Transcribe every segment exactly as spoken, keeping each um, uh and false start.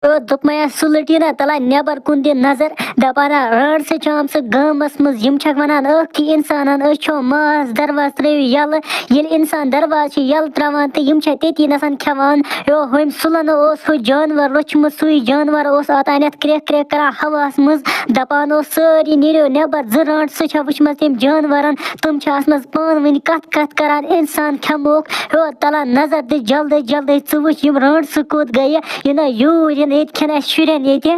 تہٕ دوٚپمَے، سُہ لٔٹِو نا تَلہ نٮ۪بر کُن دِ نظر، دَپان ہا، رانٛٹسہٕ چھِ آمژٕ گامَس منٛز، یِم چھَکھ وَنان، ٲکھتی اِنسانَن، أسۍ چھو ماس، دروازٕ ترٲیِو یَلہٕ۔ ییٚلہِ اِنسان دروازٕ چھِ یَلہٕ ترٛاوان تہٕ یِم چھِ تٔتی نَسَن کھٮ۪وان۔ یو، ہُمۍ سُلَن اوس ہُہ جانوَر روٚچھمُت، سُے جانوَر اوس اَتھ اَنٮ۪تھ کرٛٮ۪کھ کرٛٮ۪کھ کران ہوہَس منٛز، دَپان اوس، سٲری نیٖرِو نٮ۪بر، زٕ رانٛٹسہٕ چھےٚ وٕچھمَژ تٔمۍ جانوَرَن، تِم چھِ اَتھ منٛز پانہٕ ؤنۍ کَتھ کَتھ کران، اِنسان کھٮ۪موکھ۔ ہیوٚر تَلہ نظر دِ جلدی جلدی، ژٕ وٕچھ یِم رانٛٹسہٕ کوٚت گٔیہِ، یہِ نہ یوٗرۍ یِن ییٚتہِ کھٮ۪ن اَسہِ شُرٮ۪ن ییٚتہِ۔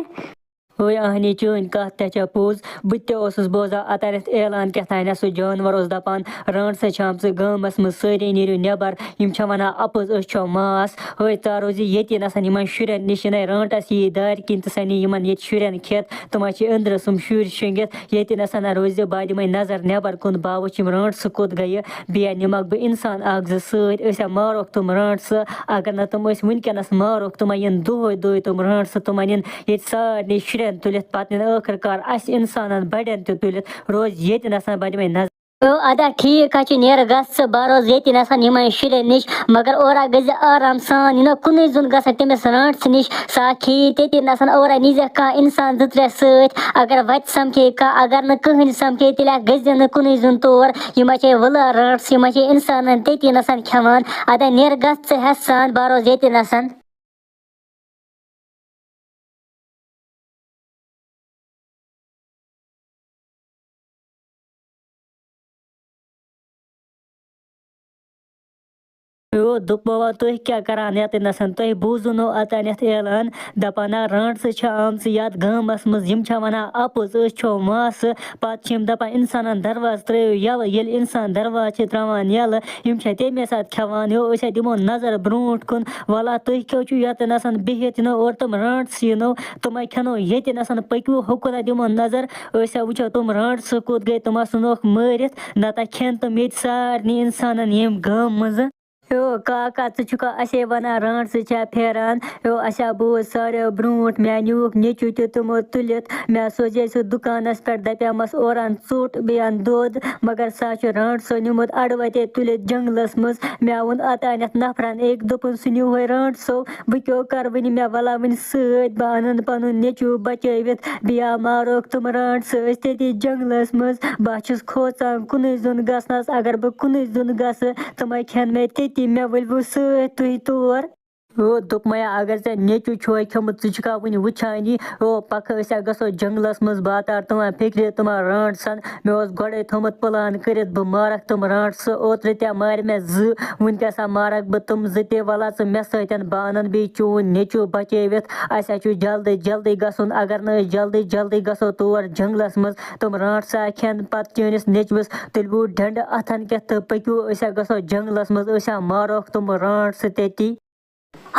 ہٲے اہنی، چٲنۍ کَتھ تہِ چھےٚ پوٚز۔ بہٕ تہِ اوسُس بوزان اَتٮ۪تھ اعلان کیٛاہ تانٮ۪تھ، سُہ جانوَر اوس دَپان، رانٛٹسہٕ چھِ آمژٕ گامَس منٛز، سٲری نیٖرِو نٮ۪بَر۔ یِم چھِ وَنان اَپُز، أسۍ چھو ماس۔ ہٲے ژٕ روزِ ییٚتی نَسَن یِمَن شُرٮ۪ن نِش، یِنَے رانٛٹَس یی دارِ کِنۍ تہٕ سَنہِ یِمَن ییٚتہِ شُرٮ۪ن کھٮ۪تھ۔ تِم حظ چھِ أنٛدرٕ سُم شُرۍ شۄنٛگِتھ، ییٚتہِ نَسَن روزِ۔ بہٕ دِمَے نظر نٮ۪بَر کُن، بہٕ وٕچھِ یِم رانٛٹسہٕ کوٚت گٔیہِ۔ بیٚیہِ نِمَکھ بہٕ اِنسان اَکھ زٕ سۭتۍ، أسۍ ہا مارہوکھ تِم رانٛٹسہٕ۔ اگر نہٕ تِم أسۍ وٕنکٮ۪نَس مارہوکھ، تِم ہا یِن دۄہَے دۄہَے تِم رانٛٹسہٕ، تِم ہا نِن ییٚتہِ سارنٕے شُرٮ۪ن تُلِتھ، پَتہٕ نِن ٲخٕر کار اَسہِ اِنسانَن بَڑٮ۪ن تہِ تُلِتھ۔ روزِ ییٚتہِ نَسَن، بہٕ دِمَے نظر۔ او ادا، ٹھیٖک حظ چھُ، نیر گژھ ژٕ، بہٕ روزٕ ییٚتی نَسَن یِمَن شُرٮ۪ن نِش، مگر اورا گٔژھۍ زِ آرام سان، یہِ نہ کُنُے زوٚن گژھکھ تٔمِس رانٛٹسہٕ نِش، سۄ ہا کھیٚیہِ تٔتی نَسَن، اورا نیٖزٮ۪کھ کانٛہہ اِنسان زٕ ترٛےٚ سۭتۍ، اگر وَتہِ سَمکھے کانٛہہ، اگر نہٕ کٕہٕنۍ سَمکھے، تیٚلہِ ہا گٔژھۍ زِ نہٕ کُنُے زوٚن تور، یِم ہا چھے وٕلہٕ رانٛٹسہٕ، یِم ہا چھے اِنسانَن تٔتی نَسَن کھٮ۪وان، ادا نیر گژھ ژٕ ہٮ۪س سان، بہٕ روزٕ ییٚتی نَسَن۔ او دوٚپمو، تُہۍ کیٛاہ کران ییٚتہِ نَسَن؟ تۄہہِ بوٗزُو نہٕ اوٚتانٮ۪تھ اعلان، دَپان ہا، رانٛٹسہٕ چھِ آمژٕ یَتھ گامَس منٛز، یِم چھا وَنان اَپُز، أسۍ چھو ماسہٕ۔ پَتہٕ چھِ یِم دَپان اِنسانَن، دروازٕ ترٛٲیِو یَلہٕ۔ ییٚلہِ اِنسان دروازٕ چھِ ترٛاوان یَلہٕ، یِم چھا تَمے ساتہٕ کھٮ۪وان۔ یو، أسۍ ہا دِمو نظر برٛونٛٹھ کُن، وَلا تُہۍ کیٛاہ چھِو یَتھ نَسَن بِہِتھ، یہِ نہٕ اورٕ تِم رانٛٹسہٕ یِنو، تِم ہا کھٮ۪نو ییٚتہِ نَسَن۔ پٔکِو ہُکُن ہا دِمو نظر، أسۍ ہا وٕچھو تِم رانٛٹسہٕ کوٚت گٔے، تِم ہا ژھٕنوکھ مٲرِتھ، نَتہٕ ہا کھٮ۪ن تِم ییٚتہِ سارنٕے اِنسانَن ییٚمہِ گامہٕ منٛزٕ۔ ہیو کاکا، ژٕ چھُکھا اَسے وَنان رانٛٹسہٕ چھا پھیران؟ ہیو، اَسہِ ہا بوٗز ساروِیو برٛونٛٹھ، مےٚ نیوٗکھ نیٚچوٗ تہِ تِمو تُلِتھ۔ مےٚ سوزے سُہ دُکانَس پٮ۪ٹھ، دَپیٛامَس، اورٕ اَن ژوٚٹ، بیٚیہِ اَن دۄد۔ مگر سُہ ہا چھُ رانٛٹسو نیوٗمُت اَڑٕ وَتے تُلِتھ جنٛگلَس منٛز۔ مےٚ ووٚن اوٚتانٮ۪تھ نفرَن أکۍ، دوٚپُن، سُہ نیوٗہے رانٛٹسو۔ بہٕ کیٛاہ کَرٕ وۄنۍ؟ مےٚ وَلا وۄنۍ سۭتۍ، بہٕ اَنَن پَنُن نیٚچوٗ بچٲوِتھ۔ بیٚیہِ آو مارُکھ تِم رانٛٹسہٕ، ٲسۍ تٔتی جنٛگلَس منٛز۔ بہٕ ہا چھُس کھوژان کُنُے زوٚن گژھنَس۔ اگر بہٕ کُنُے زوٚن گژھٕ، تِمَے کھٮ۪ن مےٚ تٔتی، مےٚ ؤلِو سۭتۍ تُہۍ تور۔ او دوٚپمَے، اگر ژےٚ نیٚچوٗ چھُے کھیوٚمُت، ژٕ چھُکھا وٕنہِ وٕچھانی؟ او پَکھ، أسۍ ہا گژھو جنٛگلَس منٛز، بہٕ ہا تارٕ تِمَن فِکرِ، تِمَن رانٛٹسَن۔ مےٚ اوس گۄڈَے تھوٚمُت پٕلان کٔرِتھ، بہٕ مارَکھ تِم رانٛٹسہٕ۔ اوترٕ تہِ مارِ مےٚ زٕ، وٕنکٮ۪س ہا مارَکھ بہٕ تِم زٕ تہِ۔ وَلہٕ ژٕ مےٚ سۭتۍ، بہٕ اَنَن بیٚیہِ چون نیٚچوٗ بچٲوِتھ۔ اَسہِ ہا چھُ جلدی جلدی گژھُن۔ اگر نہٕ أسۍ جلدی جلدی گژھو تور جنٛگلَس منٛز، تِم رانٛٹسہٕ ہا کھٮ۪ن پَتہٕ چٲنِس نیٚچوِس۔ تُلِو ڈنڈٕ اَتھن کٮ۪تھ تہٕ پٔکِو، أسۍ ہا گژھو جنٛگلَس منٛز، أسۍ ہا مارہوکھ تِم رانٛٹسہٕ تٔتی۔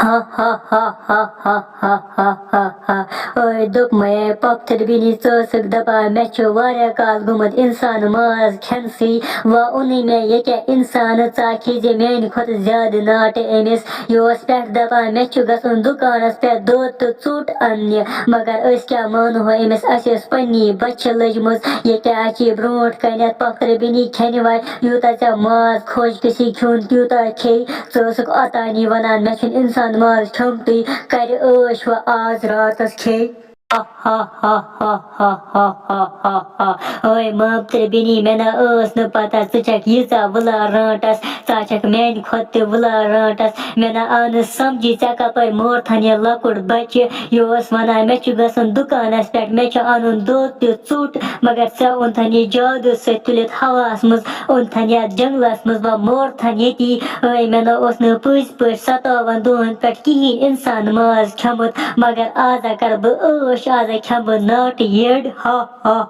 ہا ہا ہا ہا ہا ہا ہا ہا ہا۔ اوے دوٚپمَے، پۄپھتٕر بیٚنہِ، ژٕ ٲسٕکھ دَپان، مےٚ چھُ واریاہ کال گوٚمُت اِنسان ماز کھٮ۪نسٕے، وۄنۍ اوٚنُے مےٚ ییٚکیٛاہ اِنسانہٕ، ژٕ ہا کھیٚیہِ زِ میٛانہِ کھۄتہٕ زیادٕ ناٹہٕ أمِس۔ یہِ اوس پٮ۪ٹھ دَپان، مےٚ چھُ گژھُن دُکانَس پٮ۪ٹھ دۄد تہٕ ژوٚٹ اَننہِ، مگر أسۍ کیٛاہ مانہو أمِس، اَسہِ ٲس پنٛنی بۄچھِ لٔجمٕژ۔ ییٚکیٛاہ اَسہِ چھِ برٛونٛٹھ کَنٮ۪تھ پۄپھتٕر بیٚنہِ کھٮ۪نہِ وَے، یوٗتاہ ژےٚ ماز خۄش گژھی کھیوٚن، تیوٗتاہ کھے۔ ژٕ ٲسٕکھ اوٚتانی وَنان، مےٚ چھُنہٕ اِنسان ماز کھیوٚمتُے، کَرِ عٲش وۄنۍ آز راتَس کھے۔ ہا ہا ہا ہا۔ اوے مامتٕر بیٚنی، مےٚ نہ ٲس نہٕ پَتہ ژٕ چھَکھ ییٖژاہ وٕلار رانٛٹَس، ژٕ ہا چھَکھ میٛانہِ کھۄتہٕ تہِ وٕلار رانٛٹَس۔ مےٚ نہ آو نہٕ سَمجھی ژےٚ کَپٲرۍ مورتھَن یہِ لۄکُٹ بَچہِ۔ یہِ اوس وَنان، مےٚ چھُ گژھُن دُکانَس پٮ۪ٹھ، مےٚ چھُ اَنُن دۄد تہِ ژوٚٹ، مگر ژےٚ اوٚنتھَن یہِ جادوٗ سۭتۍ تُلِتھ ہَوہَس منٛز، اوٚنتھَن یَتھ جنٛگلَس منٛز، وۄنۍ مورتھَن ییٚتی۔ ہٲے، مےٚ نہ اوس نہٕ پٔزۍ پٲٹھۍ سَتاوَن دۄہَن پٮ۪ٹھ کِہیٖنۍ اِنسان ماز کھیوٚمُت، مگر آزا کَرٕ بہٕ عٲش، آزا کھٮ۪مہٕ بہٕ ناٹہٕ یٔڈ، ہا ہا۔